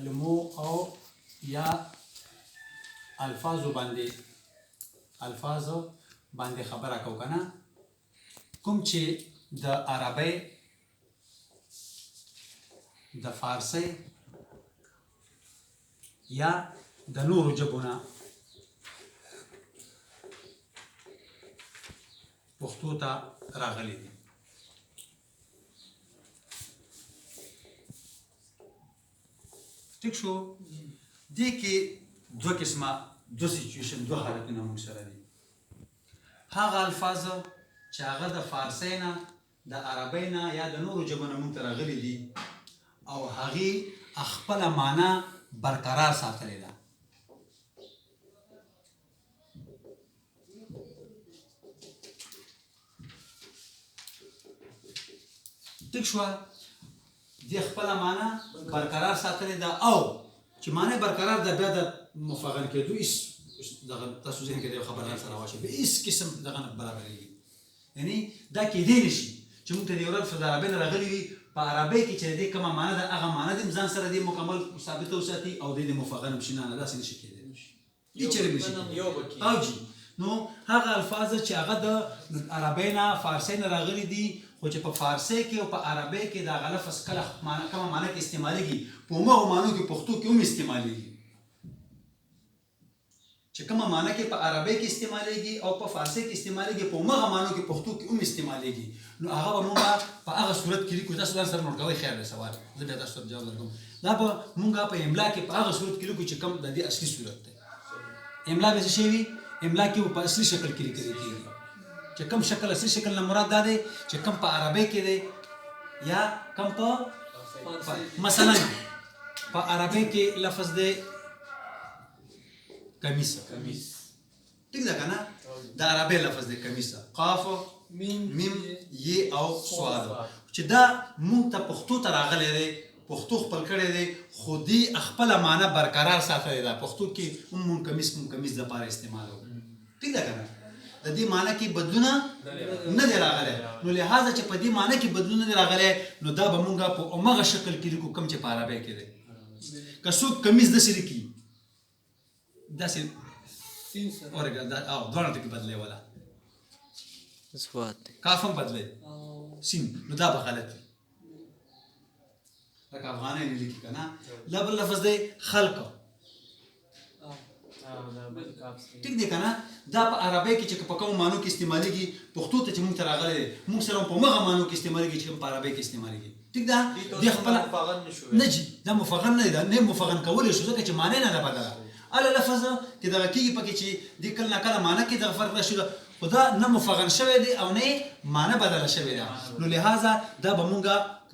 کلمو او یا الفاظو باندې الفاظو باندې خبره کو کنه، کوم چې د عربۍ، د فارسۍ یا د نورو ژبو نه پښتو ته راغلي دي. ټیک شو؟ دې کې دوه قسمه، دوه سچویشن، دوه حالتونه موږ سره دي. هغه الفاظ چې هغه د فارسۍ نه، د عربۍ نه یا د نورو ژبو نه موږ ته راغلي دي او هغې خپله معنا برقرار ساتلې ده، ټیک شوه؟ دې خپله معنا برقرار ساتلې ده او چې معنا برقرار ده، بیا د مفغن کېدو هیڅ دغه تاسو ذهن کې د خبره سره واچوئ، به هیڅ قسم دغه نه برابرېږي. یعنی دا کېدی نه شي چې موږ ته د یو لفظ د عربۍ نه راغلي وي، په عربۍ کې چې د دې کومه معنا ده هغه معنا دې ځان سره دې مکمل ثابته وساتي او دې مفغن هم شي. نه نه، داسې نه شي کېدی، هیڅ نه شي. او جی، نو هغه الفاظ چې هغه د عربۍ نه، فارسۍ نه راغلي دي، خو چې په فارسۍ کې او په عربۍ کې دا هغه لفظ کله معنا کومه معنا کې استعمالېږي، په هماغو معنو کې پښتو کې هم استعمالېږي. چې کومه معنا کې په عربۍ کې استعمالېږي او په فارسۍ کې استعمالېږي، په هماغه معنو کې پښتو کې هم استعمالېږي، نو هغه به مونږ په هغه صورت کې لیکو. تاسو ځان سره نوټ کوئ، خیر دی، سوال زه بیا تاسو ته جواب درکوم. دا به مونږ په املا کې په هغه صورت کې لیکو چې کوم د دې اصلي صورت دی. املا به څه شی وي؟ املا کې په اصلي شکل کې لیکل کېږي. چې کوم شکل، اصلي شکل نه مراد دا دی چې کوم په عربۍ کې دی یا کوم په، مثلا په عربۍ کې لفظ دی کمیس، کمیس، ټیک ده کنه؟ د عربی لفظ دی کمیس، قاف میم ی او صاد، چې دا مونږ ته پښتو ته راغلی دی، پښتو خپل کړی دی، خو دی خپله معنا برقرار ساتلی ده. پښتو کې هم مونږ کمیس، مونږ کمیس دپاره استعمالو، ټیک ده کنه؟ د دې معنی کې بدلونه نه دی راغلی، نو لهذا چې په دې معنی کې بدلون نه دی راغلی، نو دا به مونږ په هماغه شکل کې لیکو کوم چې په عربی کې دی. که څوک کمیس داسې لیکي، داسې اورګه دا او دواړه ټکي بدلې، ولا سواد کاف هم بدلې سین، نو دا به غلط وي، لکه افغانۍ نه لیکي که نه. دا بل لفظ دی خلق، ټیک دی که نه؟ دا په عربۍ کې چې په کومو معنو کې استعمالېږي، پښتو ته چې موږ ته راغلی دی، موږ سره په هماغه معنو کې استعمالېږي چې په عربۍ کې استعمالېږي، ټیک ده؟ دې خپله نه جي، دا مفغن نه دی، دا نه مفغن کولی شو، ځکه چې معنی نه ده بدله. اله لفظ کې دغه کېږي پکې چې دې کله نا کله معنی کې دغه فرق راشي، خو دا نه مفغن شوی دی او نه یې معنی بدله شوې ده، نو لهذا دا به مونږ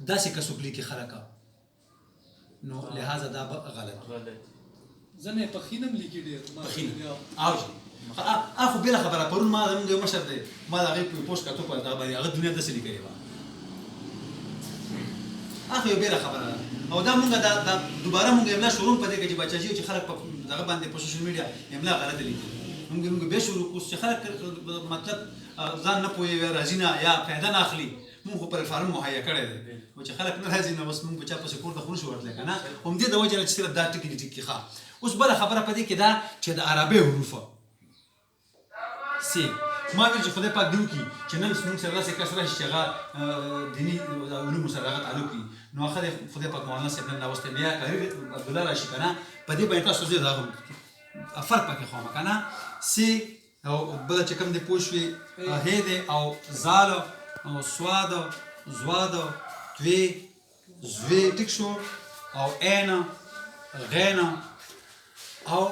داسې که څوک لیکي خلک، نو لهذا دا به غلط. ځنې پخینم لیکي ډېر پخینه او جی اخو بله خبره. پرون ما زمونږ یو مشر دی، ما د هغې په پوسټ کتو، په دغه باندې هغه دنیا داسې لیکلې وه. اخو یو بله خبره ده، او دا مونږ دا دوباره مونږ املا شروع په دې کې چې بچا جی، چې خلک په دغه باندې په سوشل میډیا املا غلطه لیکي، مونږ بیا شروع کوو چې خلک مطلب ځان نه پوهېږي، راځي نه یا فایده نه اخلي. مونږ خو پلټفارم مهیا کړی دی، خو چې خلک نه راځي، نو اوس مونږ په چا پسې کور ته خو نشو ورتلی که نه. همدې د وجې نه چې صرف دا ټکي دي، ټکي ښه. اوس بله خبره په دې کې ده چې د عربۍ حروف سي، ما ویل چې خدای پاک دې وکړي چې نن موږ سره داسې کس راشي چې هغه دیني علومو سره هغه تعلق وي، نو هغه خدای پاک مولانا صاحب نن راوستی، بیا قاري عبدالله راشي که نه. په دې باندې تاسو زه دغه فرق پکې ښوم که نه. سي او بل چې کوم دی پوه شوې، هې دی او زال او سواد، زواد، توی، زوی، ټیک شو؟ او عین، غین او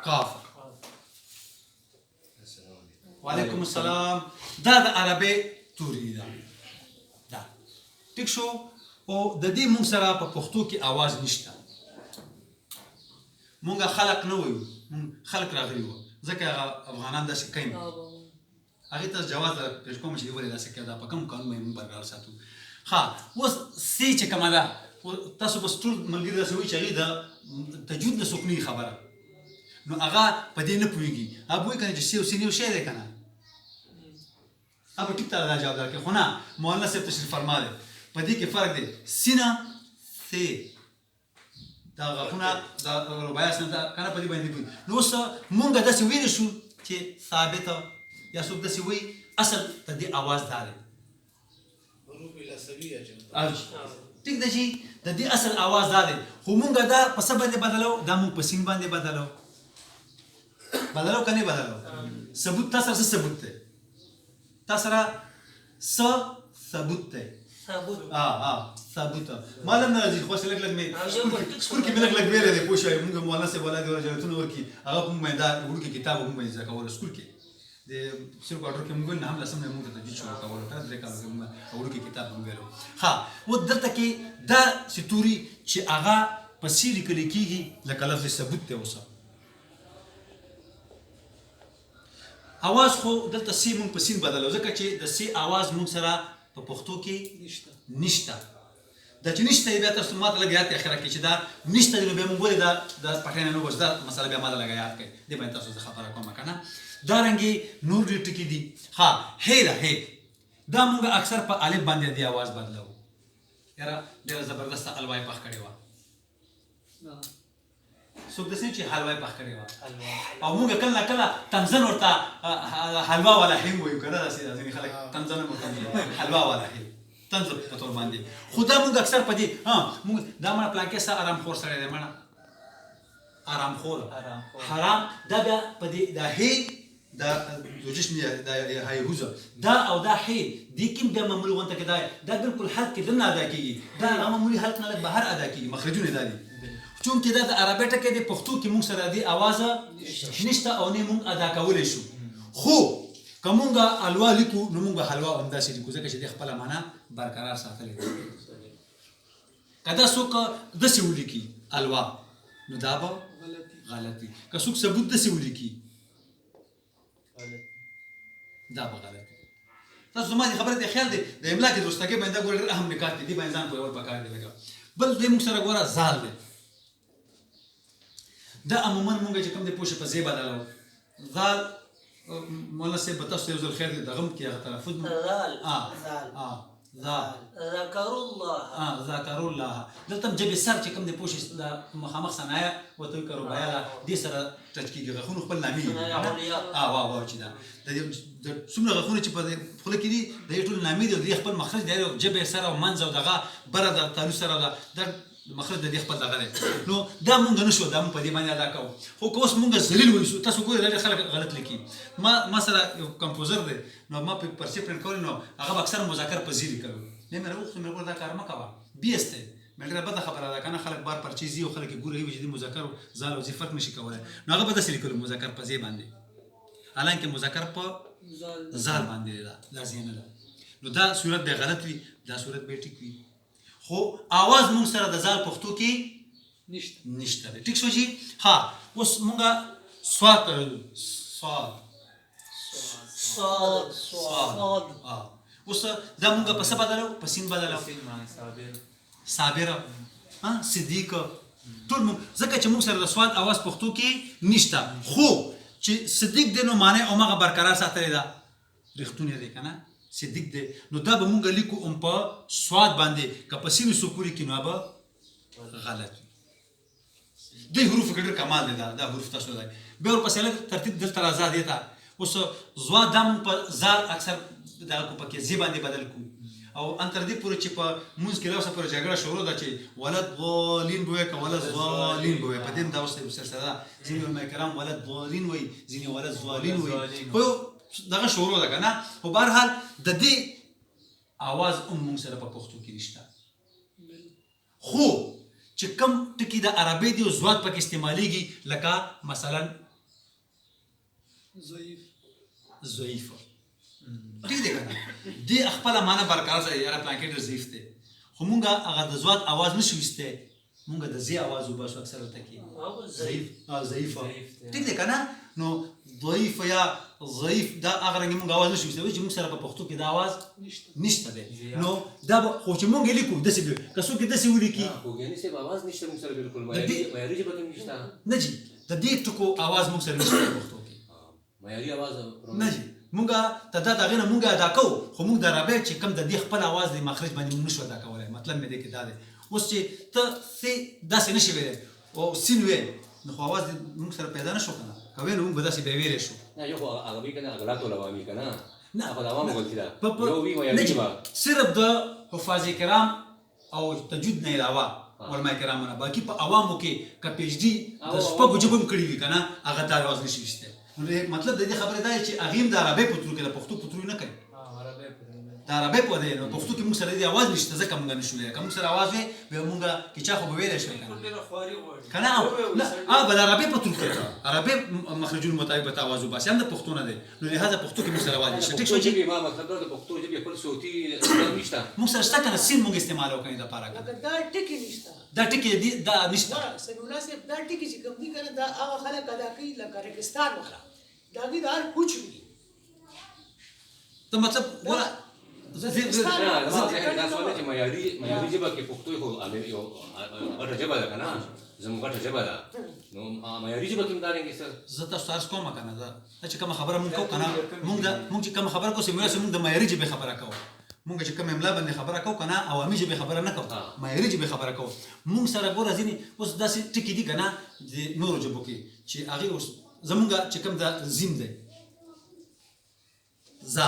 قاف. وعلیکم السلام. دا د عربی توري دي دا، ټیک شو؟ او د دې مونږ سره په پښتو کې اواز نشته. مونږ خلق نه وایو، مونږ خلق راغلي وو، ځکه هغه افغانان داسې کوي. هغې ته جواز در پېش کوم چې ولې داسې کوي، دا په کوم قانون باندې مونږ برقرار ساتو. ښه، اوس سي چې کومه ده، تاسو بس ټول ملګري داسې وایي چې هغې د تجوید نه څوک نه خبره، نو هغه په دې نه پوهېږي. هغه پوهېږي که نه چې سي او سین یو شی دی که نه؟ هغه به ټیک ته دا جواب درکړي، خو نه، مولانا صاحب تشریف فرما دی. په دې کې فرق دی، سینه سي دا غاښونه د رباعي سره دا کنه په دې باندې پوهېږي. نو اوس مونږ داسې ویلی شو چې ثابت یا څوک داسې وایي، اصل د دې اواز دا دی. ټیک ده چې د دې اصل اواز دا دی، خو مونږ دا په څه باندې بدلو؟ دا مونږ په سین باندې بدلو. بدلو که نه بدلو؟ ثبوت تا سره څه ثبوت دی؟ تا سره څه ثبوت دی؟ ثبوت. ثبوت معلوم نه راځي، خو لږ لږ مې سکول کې مې لږ لږ ویلی دی، پوه شوې؟ موږ مولانا صاحب الله دې ورله جنتونه ورکړي، هغه په موږ باندې دا وړوکی کتاب موږ باندې زده کولو سکول کې، د سل کوارټر کې موږ نه هم لسم نه موږ ته تجوید شروع کولو که نه، 3 کالو کې موږ وړوکی کتاب موږ ویلو. ښه، اوس دلته کې دا ستوري چې هغه په سي لیکل کېږي لکه لفظ ثبوت دی. اوس اواز خو دلته سی مونږ په سین بدلو، ځکه چې د سی اواز مونږ سره په پښتو کې نشته. دا چې نشته بیا تاسو ماته لږ یاد کړئ اخره کې چې دا نشته دی، نو بیا مونږ ولې دا د پټۍ نه نو بس دا مسله بیا ماته لږه یاد کړئ، دې باندې تاسو زه خبره کوم که نه. دا رنګې نور ډېر ټکي دي. ښه، هې ده هې، دا مونږ اکثر په الف باندې د اواز بدلو. یاره ډېره زبردسته الوا یې پخ کړې وه. څوک داسې چې حلوا یې پخ کړې وه او موږ کله نا کله تنزن ورته حلوا والا هیم وایو که نه، داسې ځینې خلک تنزن هم ورته وایي، حلوا والا هیم طنز په تور باندې. خو دا موږ اکثر په دې موږ دا مړه پلانکی څه آرام خور سړی دی، مړه آرام خور حرام. دا بیا په دې دا هی دا جشن دا هاي هوزه دا او دا هی دې کې بیا معمولي غونته کې دا دا بالکل حلق کې دننه ادا کېږي، دا هغه معمولي حلق نه لږ بهر ادا کېږي، مخرجونه دا دي. چونکې دا د عربۍ ټکی دی، پښتو کې موږ سره دې اواز نشته او نه موږ ادا کولی شو. خو که موږ الوا لیکو نو موږ به حلوا همداسې لیکو، ځکه چې دې خپله معنا برقرار ساتلې ده. که دا څوک داسې ولیکي الوا نو دا به غلط وي، که څوک ثبوت داسې ولیکي دا به غلط وي. تاسو زما دې خبرې ته خیال دی، د املا کې درستګۍ باندې دا ګوره ډېر اهم نکات دي، دې باندې ځان پوهول پکار دي. لکه بل دې موږ سره ګوره زال دی، دا عموما موږ چې کوم دی پوه شي په زی بدلو. زال مولانا صاحب به تاسو یو ځل خیر دی دغه هم کې هغه تلفظ زال زال ذکر الله ذکر الله. دلته هم جبې سر چې کوم دی پوه شي د مخامخ صنایع ورته وایي که رباعیه ده، دې سره ټچ کېږي، غاښونو خپل نامې دي. واه واه چې دا د څومره غاښونه چې په خوله کې دي د دې ټول نامې دي، او د دې خپل مخرج دی، جبې سر او منځ او دغه بره د تالو سره ده، دا مخرج د دې خپل دغه دی. نو دا مونږ نه شو، دا مونږ په دې باندې ادا کوو. خو که اوس مونږ ذلیل وایو، تاسو ګورئ دا ډېر خلک غلط لیکي. ما سره یو کمپوزر دی، نو ما په پرچې پرنټ کولې، نو هغه به اکثر مذاکر په زی لیکلو. نه مې راوغوښتو، مې ګوره دا کار مه کوه، بیس دی. مې ډېره بده خبره ده که نه، خلک بار پرچې ځي او خلک یې ګوري چې دې مذاکر زال او زی فرق نشي کولی. نو هغه به داسې لیکلو مذاکر په زی باندې، حالانکه مذاکر په زال باندې دی، دا زی نه ده. نو دا صورت به غلط وي، دا صورت به ټیک وي. خو اواز مونږ سره د زال پښتو کې نشته دی. ټیک شو جی؟ ها، اوس مونږ سواد ته راځو. صاد صاد صاد. اوس دا مونږ په څه بدلو؟ په سین بدلو. صابر، صدیق، ټول مونږ ځکه چې مونږ سره د سواد اواز پښتو کې نشته. خو چې صدیق دی نو معنی هماغه برقرار ساتلې ده، رښتونی دی که نه، صدیق دی. نو دا به مونږ لیکو هم په سواد باندې، که په سینو څوک ولیکي نو به غلط وي. دې حروفو کې ډېر کمال دی، دا حروف تاسو دی. بیا ورپسې لږ ترتیب دلته راځه دې ته. اوس زوا دا مونږ په زال اکثر دغه کو پکې زی باندې بدل کو، او ان تر دې پورې چې په مونځ کې لا اوسه پورې جګړه شروع ده چې ولد ضالین به وایي که ولد ضالین به وایي. په دې هم دا اوس سلسله ده، ځینې علما کرام ولد ضالین وایي، ځینې ولد ضالین وایي، خو دغه شروع ده که نه. خو بهرحال د دې اواز هم مونږ سره په پښتو کې نشته. خو چې کوم ټکي د عربۍ دی او زواد پکې استعمالیږي، لکه مثلا ضعیف، ټیک دی که نه، دې خپله معنا برقرار ساتي، یاره پلانکی ډېر ضعیف دی. خو مونږ هغه د زواد اواز نشو ویستی، مونږ د زی اواز وباسو اکثر ورته کې ضعیف، ضعیف، ټیک دی که نه. نو ضعیف یا ضعیف دا هغه رنګ مونږ اواز نشو ویستی، چې مونږ سره په پښتو کې دا اواز نشته دی. نو دا به خو چې مونږ یې لیکو داسې به، که څوک یې داسې ولیکي، خوږیاڼي صاحب اواز نشته مونږ سره بالکل، معیاري ژبه کې نشته. نه جي، د دې ټکو اواز مونږ سره نشته په پښتو کې، معیاري اواز نه جي. مونږ ته دا د هغې نه مونږ ادا کوو، خو مونږ د عربۍ چې کوم د دې خپل اواز دی مخرج باندې مونږ نشو ادا کولی. مطلب مې دې کې دا دی. اوس چې ته څه داسې نشې ویلی، او سین وې نو خو اواز دې موږ سره پیدا نه شو کنه، که وې نو موږ به داسې بیا ویلی شو. نه، یو خو عربي کنه، اغلاط العوامي کنه. نه. هغه د عوامو غلطي ده. په یو وی نه معیاري چې ژبه. صرف د حفاظ کرام او تجوید نه علاوه علماء کرامو نه، باقي په عوامو کې که پی ایچ ډي د او شپږو ژبو هم کړي وي که نه، هغه دا اواز نشي ویستی. نو مطلب د دې خبرې دا دی چې هغې هم د عربۍ په ترو کې، د پښتو په ترو نه کوي. د عربۍ په دی، نو پښتو کې موږ سره دې اواز نشته، ځکه موږ نشو ویلی. که موږ سره اواز وی، بیا موږ کې چا خو به ویلی شوی که نه. ډېره خواري غواړي. که نه، نه هغه به د عربۍ په ترو کې، عربۍ مخرجونو مطابق به ته اواز وباسې، هم د پښتو نه دی. نو لهذا پښتو کې موږ سره اواز نشته. ټیک پښتو شو چې ژبې، ما مطلب دا د پښتو ژبې خپل صوتي نظام نشته. موږ سره شته که نه، سین موږ استعمالو کنه د پاره کنه. لکه دا ټکی نشته. دا ټکی دی دا نشته. ګوره سمیع الله صاحب، دا ټکی چې کوم دي که نه، دا هغه خلک ادا کوي لکه رګستان والا، د هغوی د هر کوچ وي. ته مطلب ګوره زه نه، زما ذهن دا سوال دی چې معیاري ژبه کې پښتو خو یو غټه ژبه ده که نه، زموږ غټه ژبه ده، نو معیاري ژبه کې هم دا رنګ څه. زه تاسو ته عرض کوم که نه، دا چې کومه خبره مونږ کوو که نه، مونږ چې کومه خبره کوو، سمیع الله، مونږ د معیاري ژبې خبره کوو. مونږ چې کوم املا باندې خبره کوو که نه، عوامي ژبې خبره نه کوو، معیاري ژبې خبره کوو. مونږ سره ګوره ځینې اوس داسې ټکي دي که نه د نورو ژبو کې چې هغې اوس زمونږ چې کوم دا زیم دی، زا،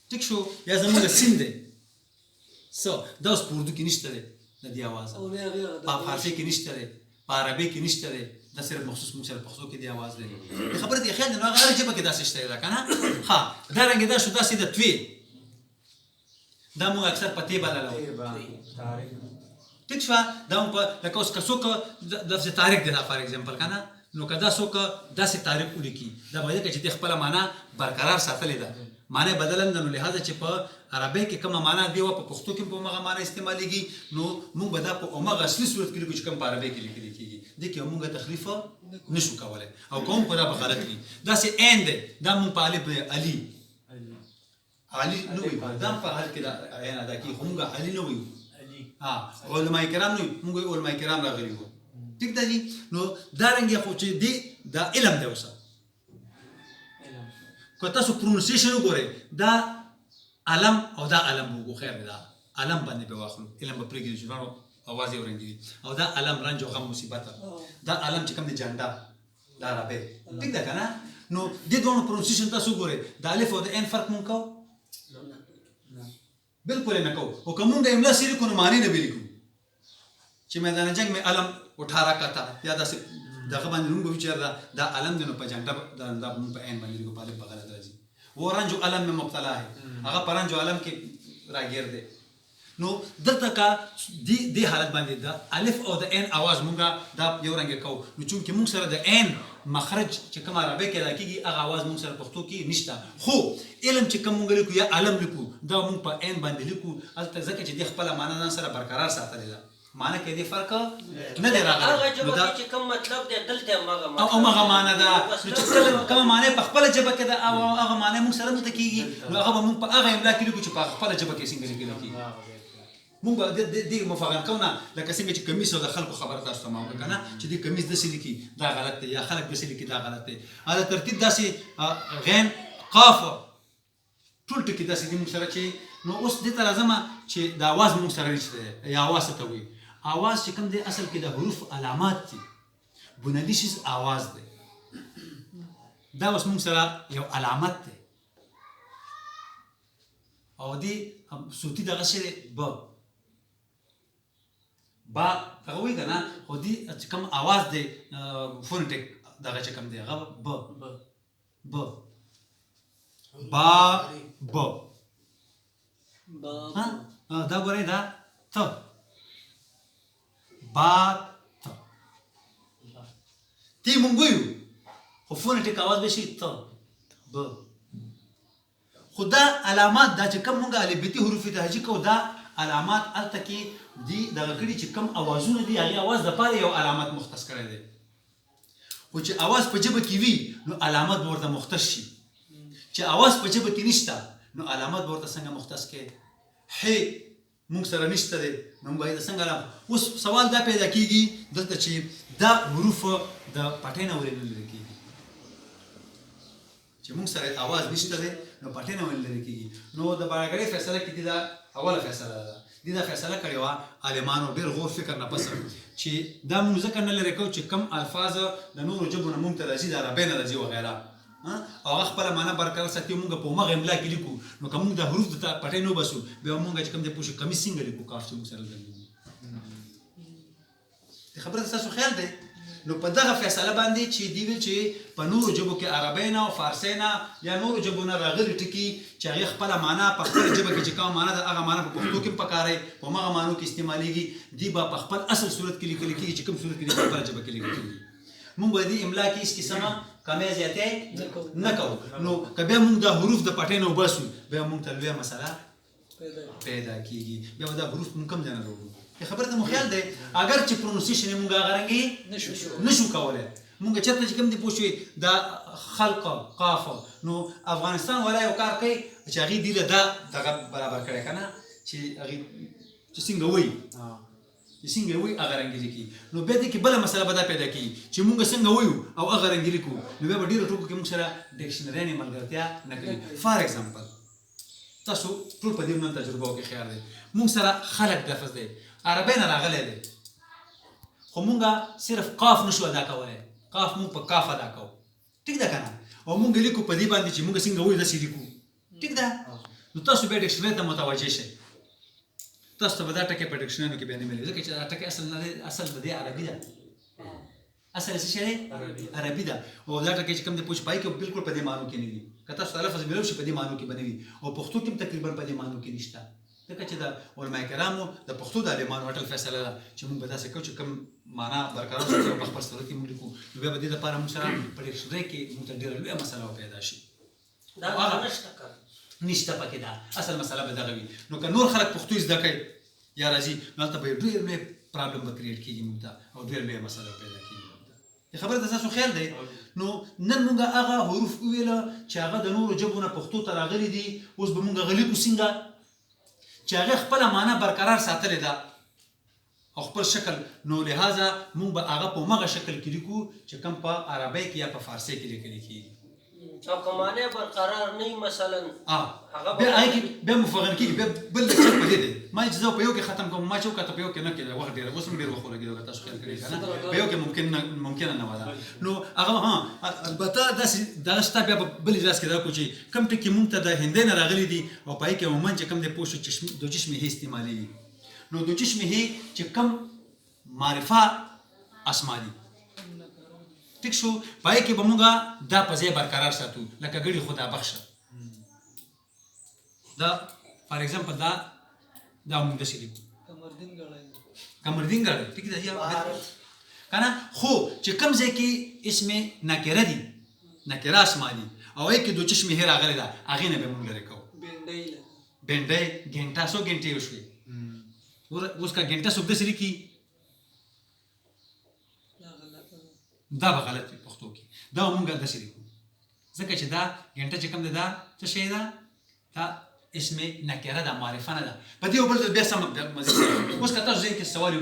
ټیک شو، یا زمونږ سین دی څه، دا اوس په اردو کې نشته دی د دې اواز، په فارسي کې نشته دی، په عربي کې نشته دی. دا صرف مخصوص موږ سره پښتو کې دی اواز دی. د خبرې دی خیال دی، نو هغه هره ژبه کې داسې شته ده که نه. ښه، دا رنګ دا شو داسې د توې، دا موږ اکثر په تې بللو. ټیک شوه. دا موږ په لکه اوس که څوک لفظ طارق دی دا فار اګزامپل که نه، نو که دا څوک داسې طارق ولیکي، دا به ځکه چې دې خپله معنا برقرار ساتلې ده، معنا یې بدله نه ده. نو لهذا چې په عربۍ کې کومه معنا دی وه، په پښتو کې هم په هماغه معنا استعمالېږي، نو موږ به دا په هماغه اصلي صورت کې لیکو چې کوم په عربۍ کې لیکل کېږي. دې کې موږ تخریف نشو کولی، او کوم خو دا به غلط وي. داسې عین دی، دا موږ په الف دی، علي، علي نه وایو، دا هم په حال کې دا عین ادا کېږي، خو موږ علي نه وایو. ها، علماء کرام نه وایو، موږ علماء کرام راغلي وو. ټیک ده جي. نو دا رنګ خو چې دی دا علم دی اوسه، که تاسو پرونسیشن وګورئ، دا علم او دا علم وګو، خیر دی، دا علم باندې به واخلو، علم به پرېږدو چې دواړو اواز یو رنګ دي. او دا علم رنج او غم مصیبت، دا علم چې کوم دی جنډه دا عربی، ټیک ده که نه. نو دې دواړو پرونسیشن تاسو وګورئ، د الف او د ان فرق مونږ کوو؟ بالکل یې نه کوو. خو که مونږ املا سې لیکو نو معنی نه به لیکو چې میدان جنګ مې علم اٹھا رکھا تھا، یا داسې دغه باندې مونږ به وایو چې یاره دا علم دی، نو په جنډه دا مونږ په عین باندې لیکو، په الف به غلط راځي. و رنج و علم مې مبتلا ہے، هغه په رنج و علم کې راګیر دی. نو دلته که دې حالت باندې د الف او د عین اواز مونږ دا یو رنګ کوو، نو چونکې مونږ سره د عین مخرج چې کوم عربی کې ادا کېږي هغه اواز مونږ سره پښتو کې نشته. خو علم چې کوم مونږ لیکو یا علم لیکو، دا مونږ په عین باندې لیکو هلته، ځکه چې دې خپله معنا ځان سره برقرار ساتلې ده، معنا کې دې فرق نه دی راغلی. هغه ژبه نو دا کې چې کوم مطلب دی دلته هم هغه او هماغه معنا ده. نو چې کله کومه معنا په خپله ژبه کې ده او هغه معنا مونږ سره دلته کېږي، نو هغه به مونږ په هغه املا کې لیکو چې په خپله ژبه کې څنګه لیکل کېږي. مونږ به دې مفغن کوو نه، لکه څنګه چې کمیس او د خلکو خبره تاسو ته ما وکړه که نه، چې دې کمیس داسې لیکي دا غلط دی، یا خلک داسې لیکي دا غلط دی. دا ترتیب داسې غین قاف ټول ټکي داسې دي مونږ سره چې. نو اوس دې ته راځم چې د اواز مونږ سره نشته دی، یا اواز څه ته وایي. اواز چې کوم دی اصل کې د حروف علامات دي، بنیادي شیز اواز دی. دا اوس مونږ سره یو علامت دی، او دې صوتي دغه شی دی، ب با دغه وایي که نه، خو دې چې کوم اواز دی فونټیک دغه چې کوم دی هغه ب ب با ب. ها، دا ګورئ دا ت با ت تی مونږ وایو، خو فونټیک اواز به شي ت ب. خو دا علامات دا چې کوم مونږ الفبیتي حروف تهجي کوو، دا علامات هلته کې دي دغه کړي چې کوم اوازونه دي هغې اواز دپاره یو علامت مختص کړی دی. خو چې اواز په ژبه کې وي نو علامت به ورته مختص شي، چې اواز په ژبه کې نشته نو علامت به ورته څنګه مختص کړي؟ ح مونږ سره نشته دی، نو مونږ باید څنګه علامت. اوس سوال دا پیدا کیږي دلته چې دا حروف د پټۍ نه ولې نه لرې کیږي؟ چې مونږ سره اواز نشته دی نو پټۍ نه ولې لرې کیږي؟ نو د باراګړۍ فیصله کې دي، دا اوله فیصله ده. دې دا فیصله کړې وه عالمانو ډېر غور فکر نه پس چې دا مونږ ځکه نه لرې کوو چې کم الفاظ د نورو ژبو نه مونږ ته راځي، د عربۍ نه راځي وغیره، او هغه خپله معنا برقرار ساتي، مونږ په هماغه املا کې لیکو. نو که مونږ دا حروف د پټۍ نه وباسو، بیا مونږ چې کوم دی پوه شو کمیس څنګه لیکو، کاف چې مونږ سره لګېږي. د خبره تاسو خیال دی؟ نو په دغه فیصله باندې چې دی ویل چې په نورو ژبو کې عربۍ نه او فارسۍ نه یا نورو ژبو نه راغلي ټکي چې هغې خپله معنا په خپله ژبه کې چې کومه معنا ده هغه معنا په پښتو کې هم پکارئ، په هماغه معنو کې استعمالېږي، دی به په خپل اصل صورت کې لیکل کېږي چې کوم صورت کې دی په خپله ژبه کې لیکل کېږي. مونږ به دې املا کې هېڅ قسمه کمی زیاتی نه کوو. نو که بیا مونږ دا حروف د پټۍ نه وباسو، بیا مونږ ته لویه مسله پیدا کیږي، بیا به دا حروف مونږ کوم ځای نه راوړو. دې خبرې ته مو خیال دی؟ اګر چې پرونسیشن یې مونږ هغه رنګې نشو کولی، مونږ چېرته چې کوم دی پوه شوې دا خلق قاف. نو افغانستان والا یو کار کوي چې هغې دې له دا دغه برابر کړی که نه، چې هغې چې څنګه وایي، چې څنګه وایي هغه رنګې لیکي. نو بیا دې کې بله مسله به دا پیدا کېږي چې مونږ څنګه وایو او هغه رنګې لیکو، نو بیا به ډېرو ټکو کې مونږ سره ډکشنریانې ملګرتیا نه کوي. فار اګزامپل تاسو ټول په دې نن تجربه کې خیال دی، مونږ سره خلق لفظ دی عربۍ نه راغلی دی، خو مونږ صرف قاف نشو ادا کولی، قاف مونږ په کاف ادا کوو، ټیک ده که نه؟ او مونږ لیکو په دې باندې چې مونږ څنګه وایو داسې لیکو، ټیک ده؟ نو تاسو بیا ډکشنري ته متوجه شئ، تاسو ته به دا ټکی په ډکشنریانو کې بیا نه ملي، ځکه چې دا ټکی اصل نه دی، اصل د دې عربي ده، اصل څه شی دی؟ عربي ده. او دا ټکی چې کوم دی پوه شئ پای کې بالکل په دې معنو کې نه وي، که تاسو ته لفظ ملو شي په دې معنو کې به نه وي، او پښتو کې هم تقریبا په دې معنو کې نشته، ځکه چې د علماء کرامو د پښتو د عالمانو اټل فیصله ده چې موږ به داسې کوو چې کوم معنا برقرار ساتي او په خپل صورت کې موږ لیکو. نو بیا به دې دپاره موږ سره په ډکشنري کې موږ ته ډېره لویه مسله به پیدا شي. دا نشته که نشته پکې، دا اصل مسله به دغه وي. نو که نور خلک پښتو زده کوي یا راځي، نو هلته به یې ډېر لوی پرابلم به کریټ کېږي موږ ته او ډېر لویه مسله به پیدا کېږي موږ ته. دې خبرې ته ستاسو خیال دی؟ نو نن موږ هغه حروف وویله چې هغه د نورو ژبو نه پښتو ته راغلي دي، اوس به موږ هغه لیکو څنګه چې هغې خپله معنا برقرار ساتلې ده او خپل شکل، نو لهذا موږ به هغه په هماغه شکل کې لیکو چې کوم په عربۍ کې یا په فارسۍ کې لیکل کېږي. او که معنی برقرار نه وي مثلا، بیا هغې کې بیا مفغن کېږي، بیا بل لیکچر په دې دی. ما چې زه په یو کې ختم کوم، ما چې وکړه په یو کې نه کېده، وخت ډېر اوس هم ډېر وخت ولګېدو، که تاسو خیال کړی که نه په یو کې ممکنه نه وه دا. نو هغه ها البته داسې دغه شته، بیا په بل اجلاس کې دا کوو چې کوم ټکي مونږ ته د هندۍ نه راغلي دي او په هغې کې عموماً چې کوم دی پوه شو د چشمې هې استعمالېږي. نو د چشمې هې چې کوم معرفه اسما دي، ټیک شو، په هغې کې به موږ دا په ځای برقرار ساتو، لکه ګړي خدا بخشه. دا فار اگزامپل دا دا موږ داسې لیکو کمردین ګړی، ټیک ده که نه؟ خو چې کوم ځای کې اسم نکره دي، نکره اسما دي، او هغې کې دو چشمې هې راغلې ده، هغې نه به موږ لرې کوو. بینډۍ ګنټه، څو ګنټې وشوې؟ اوس که ګنټه څوک داسې لیکي دا به غلط وي پښتو کې، دا به مونږ داسې لیکو، ځکه چې دا ګنټه چې کوم دی دا څه شی ده؟ دا اسم نکره ده، معرفه نه ده. په دې بل ځل بیا سم مزه. اوس که تاسو ذهن کې سوال